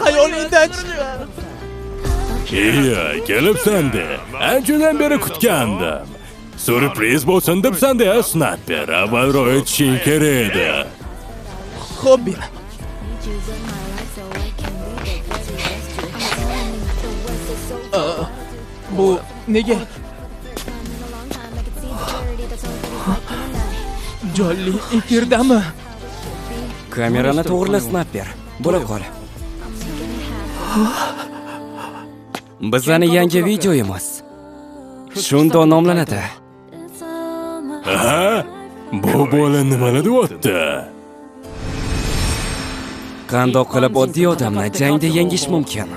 Xayolingdan chiqar. Iya, kelibsan-da. Anchadan beri kutgandim. Syurpriz bo'lsin debsan-da, Snapper. Avvalroq aytishing kerak edi. Xo'p, Bill. Bu nega? Jonli efirdami? Kamerani to'g'rila, Snapper. Bo'la qol. Bizning yangi videomiz Shundo nomlanadi. Ha? Bu bola nimalar deyapti? Qandoq qilib oddiy odamni jangda yengish mumkin?